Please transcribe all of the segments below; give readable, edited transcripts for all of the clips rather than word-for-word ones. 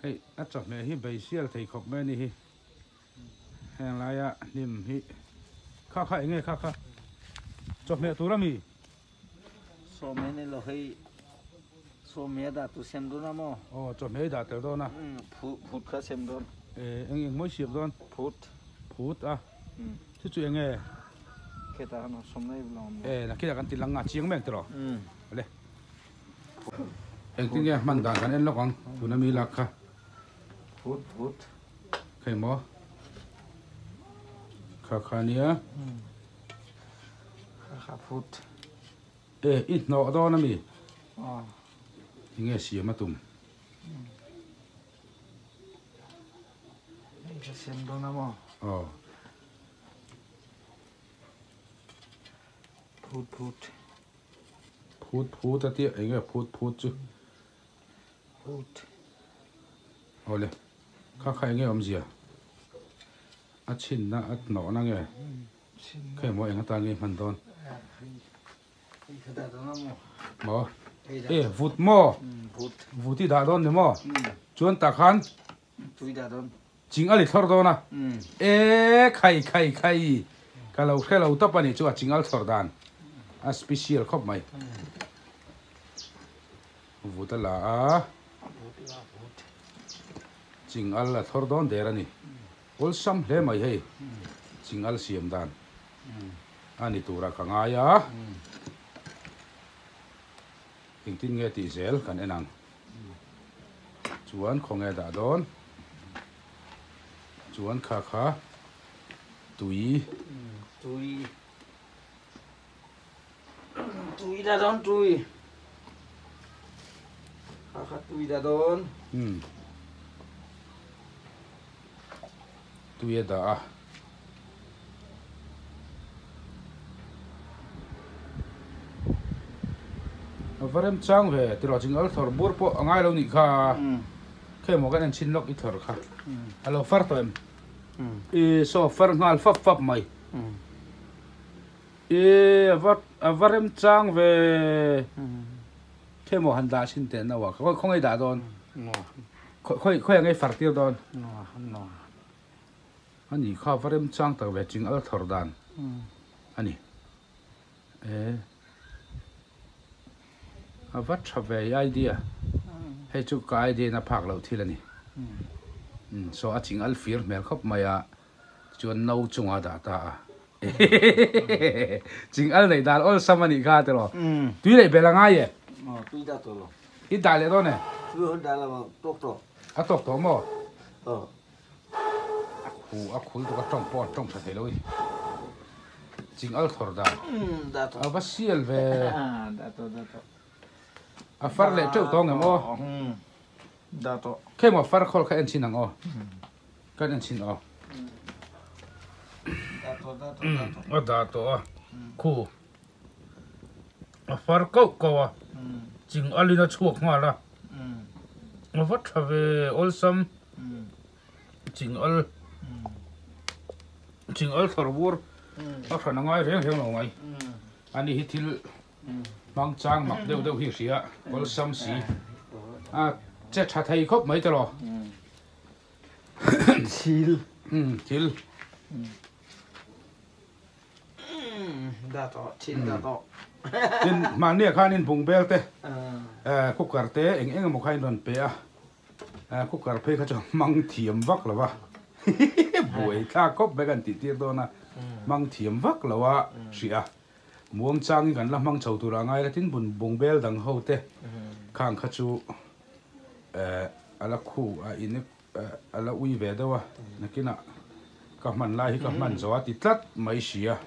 Hei a chawhmeh hi bei sial thei khawp mai a ni hi. Heng laia hnim hi kha kha enge kha kha chawhmeh tur a mi? Sawmhmeh ni lo hei sawmhmeh a dah tur sem dawn a maw? Aw chawhmeh i dah tel dawn a. Phut kha sem dawn. Eng eng mawi siam dawn? Phut. Phut a. Chu chu enge? Khetah khan sawmhmeh i lo awm. E nakinah kan ti lang a chiang mai ang tiraw? Awle. Engtin nge hman dan kan en lawk ang tuna mi lak kha. Phut phut. Hei maw? Kha kha nia. Kha kha phut. E i hnawh dawn ami? Aw. Tinge siam a tum? Hei ka siam dawn a maw? Aw. Phut phut. Phut phut a tia enge phut phut chu? Phut. Awle kha kha enge awmzia? A chhinna a hnawhna nge? Kha emaw eng atan nge hman dawn? Maw? E vut maw? Vut i dah dawn ni maw? Chuan tah khan ching a li thlawr dawn a. E khai khai khai ka lo hre lo tawp a nih chu a ching al thlawr dan a special khawp mai. Vut a la a, ching al a thlawr dawn der a ni. Awlsam hle mai hei, ching al siam dan a ni turah ka ngai a. Engtin nge tih zel kan en ang. Chuan khawnge dah dawn? Chuan kha kha tui. Tui. Tui dah dawn tui. Kha kha tui dah dawn. Hmm. Tui a dah a. A va rem chang ve tiraw ching al thlawr bur pawh a ngai lo nih kha. Khe maw kan en chhin lawk i thlawr kha. A lo far tawh em? I saw far nghal fap fap mai. E a va a va rem chang ve khe maw han dah chhin teh no ah khawi khawngaih dah dawn khawi khawi ang ei far tir dawn ani kha va rem chang tak ve ching al thawr dan ani e a va tha ve i idea hei chu ka idea in a phak loh thil ani so a ching al fir hmel khawp mai a. Chuan no chunga dah ta a. Ching al neih dan awlsam a nih kha tiraw. Tui leh bel a ngai e. Aw tui dah tawh lo. I dah leh dawn e. Tui hawn dah lo a tawk tawh. A tawk tawh maw? Aw. A khu a khul tuk a tawng pawh an tawng tha thei lo i. Ching al thawr dan. Dah tawh. A va sial ve. Dah tawh dah tawh. A far leh teuh tawng em aw? Dah tawh. Khe maw far khawl kha en chhin ang aw. Kan en chhin aw. A dah tawh a khu a far kauh kauh a ching alin a chhuak nghal a a va tha ve awlsam ching al ching al thawr bur a hran a ngai reng reng lo mai ani hi thil hmang chang mak deuh deuh hi hria awlsam si a che tha thei khawp mai te lo. Thil. Thil. Da tawh, thil da tawh. Tin, mahnia khanin bungbel te, cooker te eng eng emaw kha in rawn pe a, cooker phei kha chu hmang thiam vak lo va, buai thlak khawp mai kan tih tir dawn a, hmang thiam vak lo a hrih a, muang changin kan la hmang chho tur a ngai la, tin bungbel dang ho te khang kha chu a la khu a in a la ui ve deuh a nakinah ka hman lai hi ka hman zo a ti tlat mai si a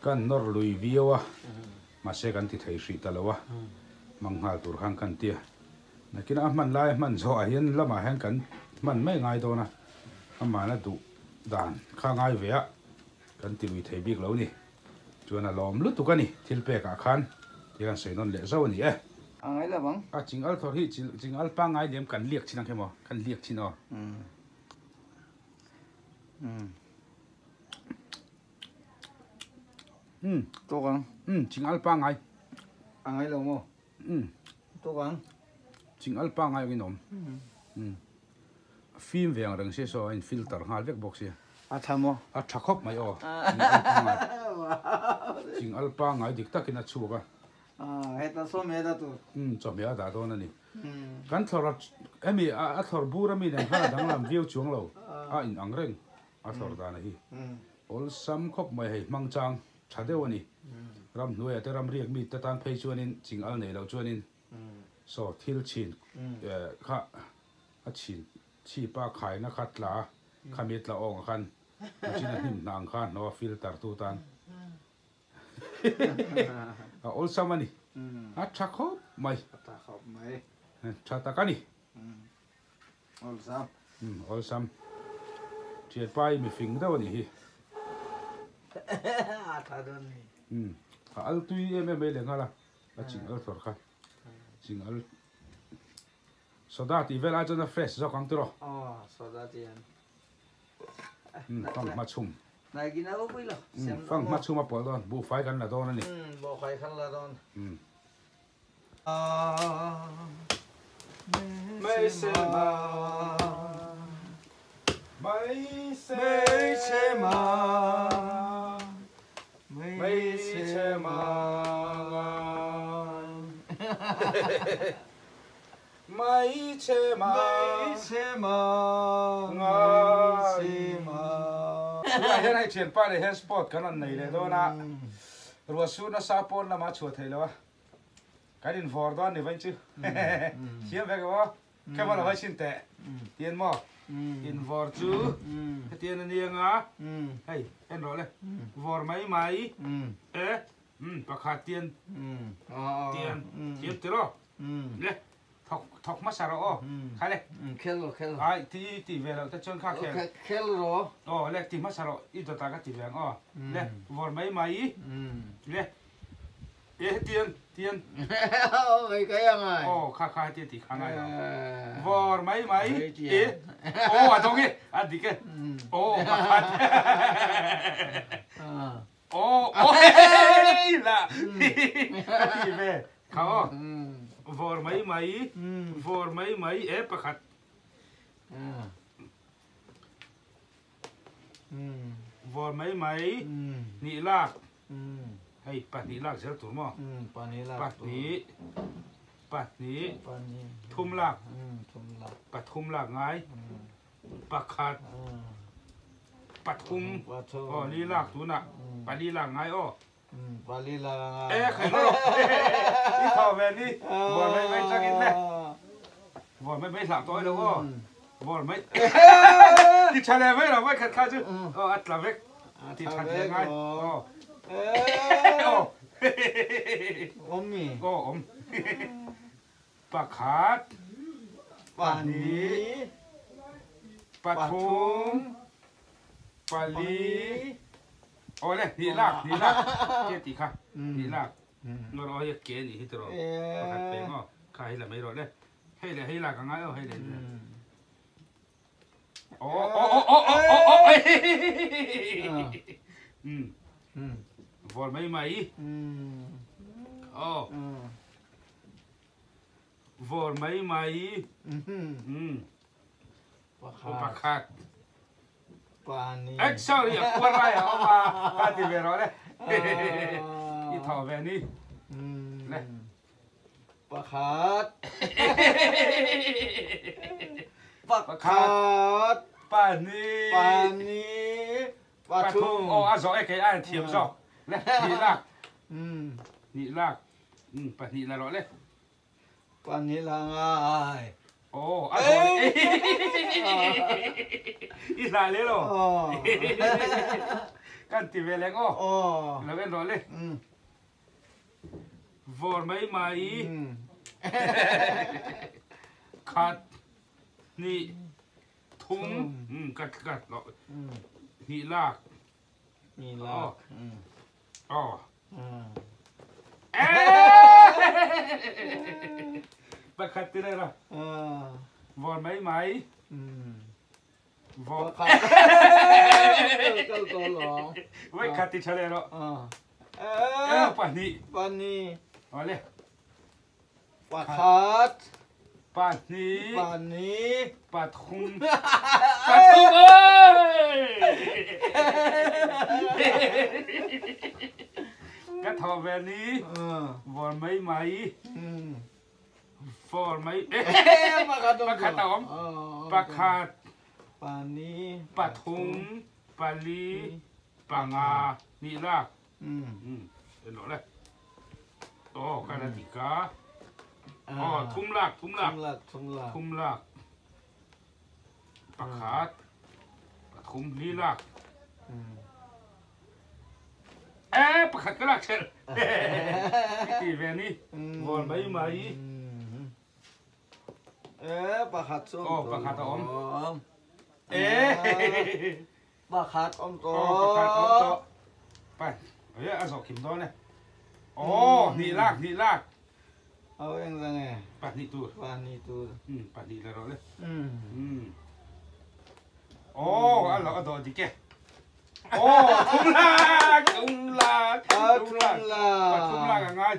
kan nawr lui viau a mahse kan ti thei hrih ta lo a hmang nghal tur khan kan ti a nakinah a hman lai a hman zawh ah hian lamah hian kan hman mai ngai dawn a amahna duh dan kha ngai ve a kan ti lui thei bik lo ni. Chuan a lawm lutuk a ni, thil pek ah khan thil an sawi nawn leh zauh a ni e. A ngai lo ang. A ching al thawr hi ching al pangngai lem kan liak chin ang khe maw, kan liak chin aw. Umm. Tawk ang. Umm ching al pangngai. A ngai lo maw? Umm. Tawk ang. Ching al pangngai awkin a awm. A fim ve ang reng sia saw a in filter nghal vek bawk sia. A tha maw? A tha khawp mai aw. Ching al pangngai. Ching al pangngai dik takin a chhuak a. Heta sawmhmeh dah tur. Umm chawhmeh a dah dawn a ni. Kan thlawr a hemi a thlawr bur ami nen khan a danglam viau chuang lo a in ang reng a thlawr dan a hi. Awlsam khawp mai hei hmang chang tha deuh a ni. Ramhnuaia te ramriak mi te tan phei chuanin ching al nei loh chuanin Saw thil chhin kha a chhin chhipa khaina kha tla khami tla awng ah khan machine a hnim hna ang kha hnaw a filter tu tan a awlsam a ni a tha khawp mai tha tak a ni awlsam awlsam thianpa hi mifing deuh a nih hi a tha dawn ni a al tui em em mai leh nghal a. A ching al thlawr kha ching al soda tih vel ai chuan a fresh zawk ang tiraw. Aw soda tih an. Fang hma chhum. Naigin a pui lo. Fang hma chhum a pawlh dawn buhfai kan la dawn a ni. Buhfai kan la dawn. Mai se ma mai se ma. Hmeichhe mangan Hmeichhe mangan Tunah hian hei thianpa leh hian sport kan rawn nei leh dawn a, ruah sur nasa pawn lamah a chhuah theih lo a, kan invawr dawn ni vain chu thiam vek aw. Khaw lo hai sin teh tian maw in vawr chu hetian a nia nga hei en rawh le vawr mai mai e pakhat tian tian thiam tiraw le thawk thawk hmasa rawh aw kha le khel rawh khel ai ti ti ve loh te chuan kha khel khel rawh aw le ti hmasa rawh i dawtah ka ti ve ang aw le vawr mai mai le E hetiang tian. Aw kai kai a ngai. Aw kha kha hetiang tih kha ngai lo. Vawr mai mai e. Aw a dawng e a dik e. Aw pakhat. Aw aw hei la ka ti ve kha aw. Vawr mai mai vawr mai mai e pakhat. Vawr mai mai hnih lak. Hei pahnih lak zel tur maw? Pahnih, pahnih, thum lak, pathum lak ngai, pakhat, pathum, aw li lak tunah pali lak ngai aw. Pali lak a ngai. E khai lo lo. I thaw ve ni. Vawr mai mai changin le. Vawr mai mai hlah tawh lo aw. Vawr mai. Ti tha leh mai lo mai khat kha chu. Aw a tla vek. Ti tha leh ngai. Aw. Aw. Awm mi. Aw awm. Pakhat. Pahnih. Pathum. Pali. Aw le hnih lak hnih lak ke tih kha hnih lak. Ngawr aw hi ke nih hi tiraw. Pakhat peng aw. Kha hi la mai rawh le. Hei leh hei lak a ngai aw hei leh. Aw aw aw aw aw aw aw Vawr mai mai. Aw. Vawr mai mai. Pakhat. Pahnih. Sorry a kuar lai a awm a. Ka ti ve rawh le. I thaw ve ni. Le. Pakhat. Pakhat. Pahnih. Pahnih. Pathum. Aw a zawh e kei a thiam zawk. Le hnih lak. Hnih lak. Pahnih la rawh le. Pahnih la ngai. Aw a zawh le. I hlah le lo. Kan ti ve leng aw. Lo en rawh le. Vawr mai mai khat hnih thum ka ka hnih lak hnih lak aw pakhat ti lai ra vawr mai mai Voi khat ti tha le ro. Pahnih. Pahnih. Ole. Pakhat. Pahnih. Pahnih. Pathum. Pathum oi! Ka thaw ve ni. Vor mai mai. For mai. Pakhat a awm. Pakhat. Pahnih. Pathum. Pali. Panga. Hnih lak. En rawh le. Aw ka la dik a. Aw thum lak thum lak. Thum lak thum lak. Thum lak. Pakhat. Pathum li lak. E pakhat ka lak chel. Ti ve ni. Vawn mai mai. E pakhat chu. Aw pakhat a awm. E. Pakhat awm tawh. Aw pakhat awm tawh. Pai e a zawh kim dawn e. Aw hnih lak hnih lak. Aw eng zang e. Pahnih tur. Pahnih tur. Um pahnih la rawh le. Um. Aw a lo a dawh dik e. Aw thum lak thum lak thum lak. Pathum lak a ngai.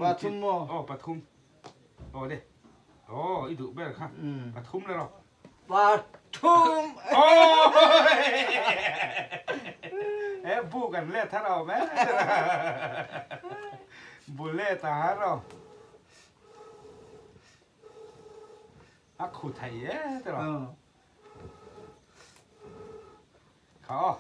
Pathum maw? Aw pathum. Aw le. Aw i duh ber kha. Pathum la rawh. Pathum! E bu kan let har awm e. Bu let a har aw. A khu thei e te rawh. Kha aw.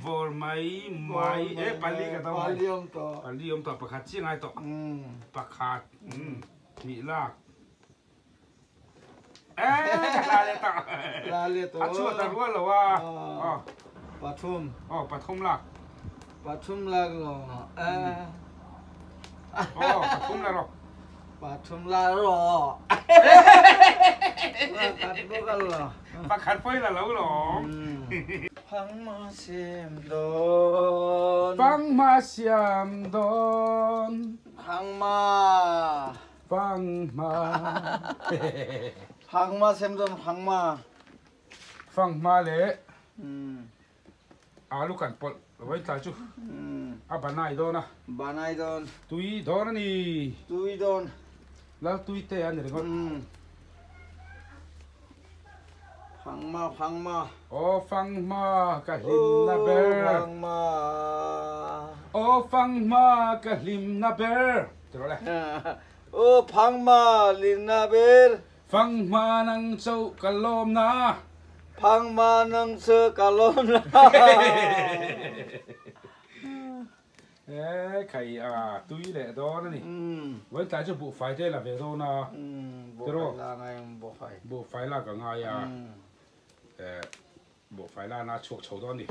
Vor mai mai e pali ka dawng Pali awm tawh. Pali awm tawh pakhat chiah ngai tawh. Pakhat hnih lak. E ka hla leh tawh. Hla leh tawh. A chhuat a rual lo a. Aw. Pathum. Aw pathum lak. Pathum lak lo. Aw pathum la rawh. Pathum la rawh. Pakhat bawk a lo. Pakhat pawhin a lo lawm. Pangma siam dawn. Pangma siam dawn. Pangma. Pangma. Pangma siam dawn pangma. Fanghma leh alu kan pawlh vawi tlai chu a banai dawn a. Banai dawn. Tui dawn a ni. Tui dawn. Lal tui te a ni ringawt. Fanghma fanghma. Aw fanghma ka hlimna ber. Aw fanghma. Aw fanghma ka hlimna ber. Ti rawh le. Aw fanghma hlimna ber. Fanghma nang chauh ka lawmna. Fanghma nang chauh ka lawmna. E khai a tui leh dawn a ni. Vawiin tlai chu buhfai te la ve dawn a. Buhfai la ngai ang buhfai. Buhfai lak a ngai a. Buhfai lana a chhuak chho dawn a ni.